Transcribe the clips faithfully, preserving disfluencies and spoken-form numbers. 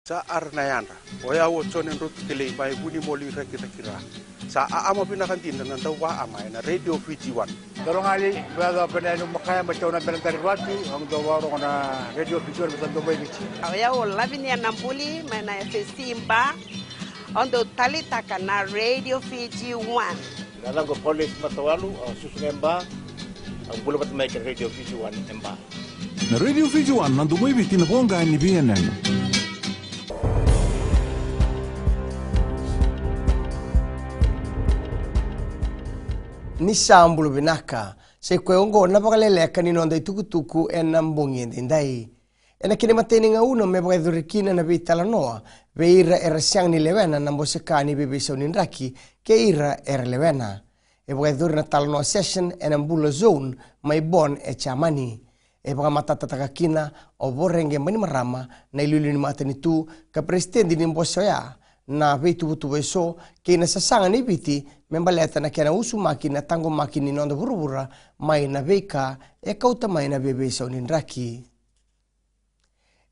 Sa ara na yadra. O yau o Jone Drotu Kelei mai Vunimoli, Rakiraki, Ra. Sa aama vinaka dina na dauvaama ena Radio Fiji One. Dolo gali, vea dau pena yani makaya mai tau na bena dari vatu, au dau varogo na Radio Fiji One, sa dau mai Viti. O yau o Lavinia Nabuli mai na F S C Ba. Au dau talitaka na Radio Fiji One. Na yacaqu o Paulus Matawalu, au susu ga e Ba, au bula vata mai kei na Radio Fiji One e Ba. Na Radio Fiji One, na domo i Viti, na voqa ni veiyanuyanu. Ni sa bula vinaka. Sa i koya oqo na vakaleleka ni noda itukutuku ena bogi edaidai. Ena kena imatai ni gauna me vakayacori kina na veitalanoa vei ira era sega ni lewena na bose ka ni veiveisau ni draki kei ira era lewena. E vakayacori na talanoa session ena Bula Zone mai Bonn e Jamani. E vakamatatataka kina o Voreqe Bainimarama, na iliuliu ni matanitu ka peresitedi ni bose oya, na veituvatuva eso kei na sasaga ni Viti me baleta na kena usumaki na taqomaki ni noda vuravura mai na veika e kauta mai na veiveisau ni draki.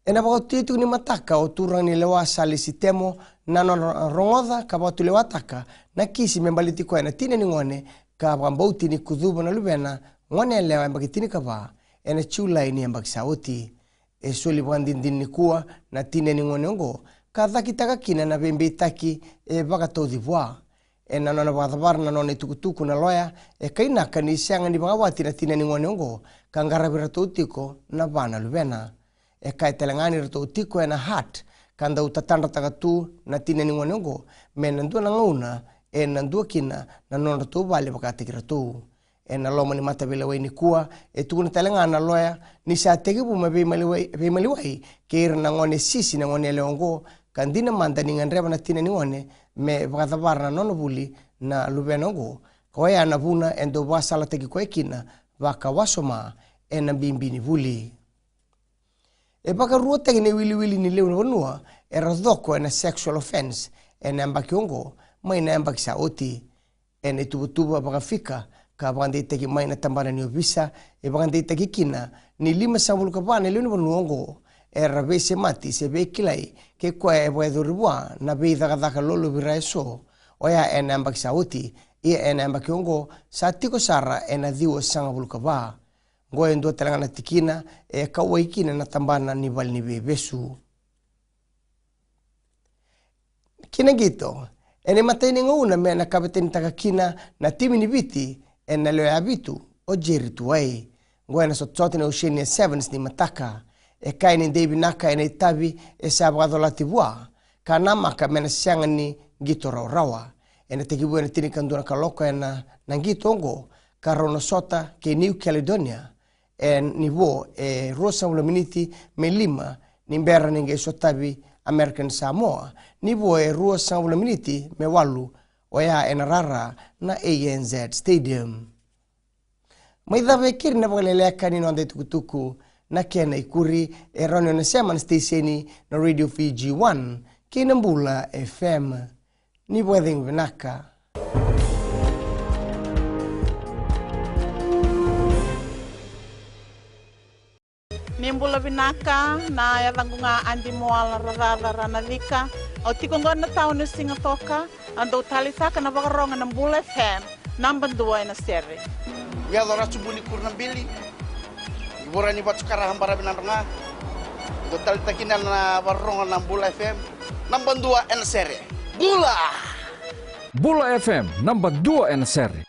Ena vakaotia tiko ni mataka o turaganilewa Salesi Temo na nona rogoca ka vakatulewataka na kisi me baleti koya na tina ni gone ka vakabauti ni kucuva na luvena, gone yalewa yabaki tinikava, ena Julai ni yabaki sa oti. E soli vakadinadina nikua na tina ni gone oqo ka cakitaka kina na veibeitaki e vakatauci vua. Ena nona vakacavara na nona itukutuku na loya, e kainaka ni sega ni vakawati na tina ni gone oqo ka qaravi iratou tiko na va na luvena. E kaya tale ga ni ratou tiko ena heart ka dau tatadrataka tu na tina ni gone oqo me na dua na gauna ena dua kina na nodratou vale vakataki iratou. Ena loma ni mataveilewai nikua, e tukuna tale ga na loya ni sa tekivu me veimaliwai, veimaliwai kei ira na gone sisi na gone yalewa oqo, ka dina mada ni gadreva na tina ni gone me vakacavara na nona vuli na luvena oqo, ka oya na vuna e dau vakasalataki koya kina vakawasoma ena bibi ni vuli. E vakaruataki na iwiliwili ni lewe ni vanua era coko ena sexual offence ena yabaki oqo mai na yabaki sa oti. Ena ituvatuva vakafika ka vakadeitaki mai na tabana ni ovisa, e vakadeitaki kina ni limasagavulu ka va na lewe ni vanua oqo era veisemati se veikilai kei koya e vakayacori vua na veicakacaka lolovira eso, oya ena yabaki sa oti. Ia ena yabaki oqo sa tiko sara ena ciwasagavulu ka va. Oqo e dua tale ga na tikina e kauwai kina na tabana ni valeniveivesu. Ki na qito, ena imatai ni gauna me na kavetanitaka kina na timi ni Viti ena lewe vitu, o Jerry Tuwai. Oqo ena sotasota ni Oceania Sevens ni mataka. E kaya ni dei vinaka ena itavi e sa vakacolati vua, ka namaka me na sega ni qito rawarawa. Ena tekivu ena tinikadua na kaloko ena, na qito oqo, ka rau na sota kei New Caledonia. E ni vo e ruasagavulu na miniti me lima ni bera ni qai sotavi American Samoa, ni vo e ruasagavulu na miniti me walu, oya ena rara na A N Z Stadium. Mai cava e keri na vakaleleka ni noda itukutuku, na kena ikuri e rawa ni o na sema na siteseni na Radio Fiji One kei na Bula F M. Ni vakacegu vinaka. Ni bula vinaka, na yacaqu ga Adi Moala Racaca Ranacika. Au tiko oqo na tauni o Sigatoka, au dau talitaka na vakarogo na Bula F M, naba dua ena sere. Meco Ratu Buni Kurunabili, i vura ni Vatu Kara, Baravi Nadroga. Au dau talitaka kina na vakarogo na Bula F M, naba dua ena sere. Bula! Bula F M, naba dua ena sere.